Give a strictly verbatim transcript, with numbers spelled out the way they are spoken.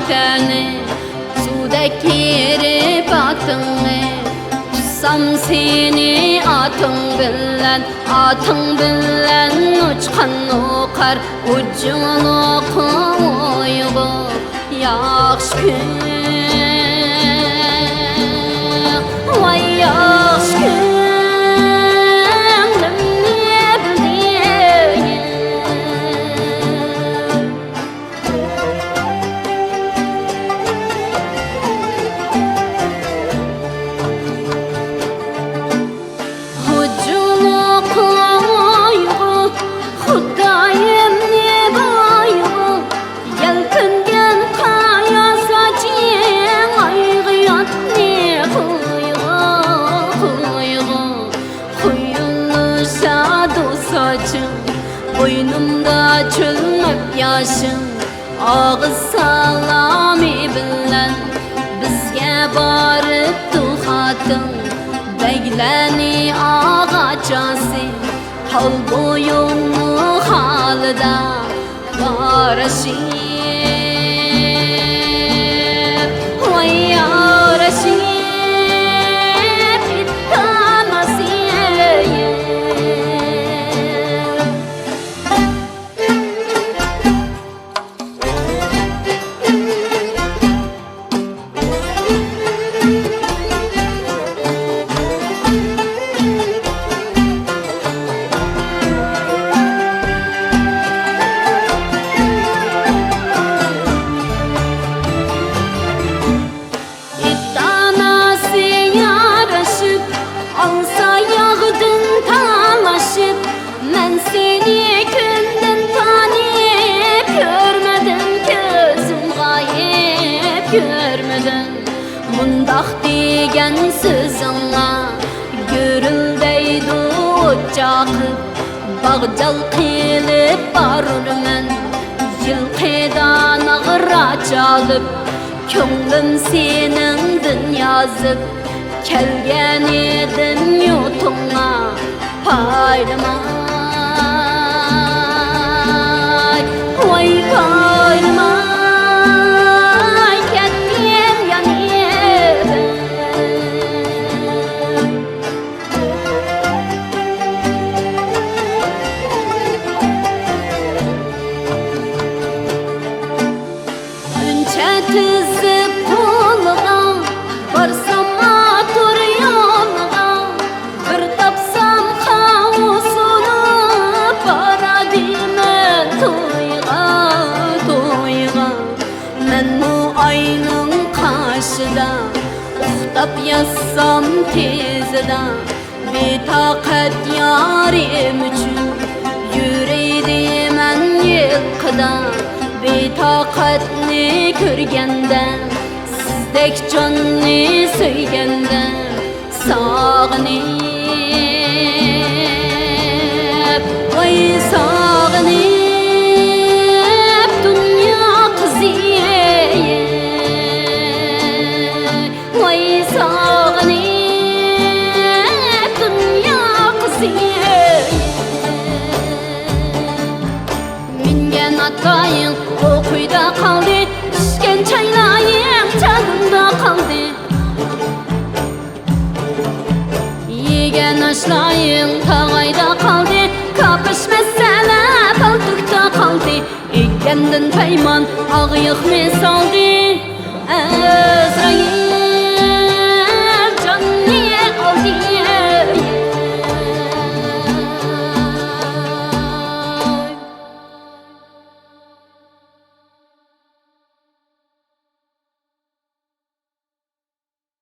تەنى سۇدەك ئېرىپ ئاتىڭنى، تۇتسام سېنى ئاتىڭ بىلەن، ئاتىڭ بىلەن ئۇچقان ئوقار ئۇجۇڭلۇق ئۇيغۇر. ياخشى كۈن، ۋاي ياخشى كۈن، نېمە دېيىن؟ ھۇجۇملۇق ئۇيغۇر، خۇدايىمنى بايغۇر، يەلپۈنگەن قايا ساچىڭ ئايغا ياتنى قويغۇر، قويغۇر. قۇيۇلۇشىدۇ ساچىڭ، بوينۇمدا چۆلمەپ ياشىڭ. ئاغزى سالامى بىلەن بىزگە بارىپتۇ خاتىڭ، بەگلەرنى ئاغاچاسى، تال بويۇننى خالىدا بارىشى. ۋاي يارىشى، ئىتتاناسى. ئىت ئاناسى يارىشىپ، ئالسا ياغدىن تالىشىپ، مەن سېنى كۈندىن تانىيىپ كۆرمىدىم، كۆزۈم غايىب كۆرمىدىم. مۇنداق دېگەن سۆزۈڭلار گۈرۈلدەيدۇ ئوت چاقىپ، باغجال قىلىپ بارۇرمەن، يىلقىدا ناغرا چالىپ، كۆڭلۈم سېنىڭدىن يازىپ، كەلگەنىدىم يۇرتۇڭغا پايلىماي، ۋاي پايلىماي كەتكىن يانىدىن. ئۈنچە تىزىپ قولىغا، بارسام ئاتۇر يولىغا، بىر تاپسام خاۋۇسۇنۇپ بارادىمەن تويغا، تويغا. مەنمۇ ئاينىڭ قاشىدا، ئۇختاپ ياتسام تېزىدا، بىتاقەت يارىم ئۈچۈن يۈرەيدىمەن يىلقىدا. بىتاقەتنى كۆرگەندە، سىزدەك جاننى سۆيگەندە، ساغىنىپ، ۋاي ساغىنىپ دۇنيا قىزى. ۋاي ساغىنىپ دۇنيا قىزى، مىنگەن ئاتلايىڭ ئوقۇيدا قالدى، ئىچكەن چايلايىڭ چانىمدا قالدى، يېگەن ئاشلايىڭ تاغايدا قالدى، كاپىش مەسەلە پالتۇكتا قالدى، ئېگەندىن پەيمان ئاغىيىقنى سالدى. ئەزرائىل.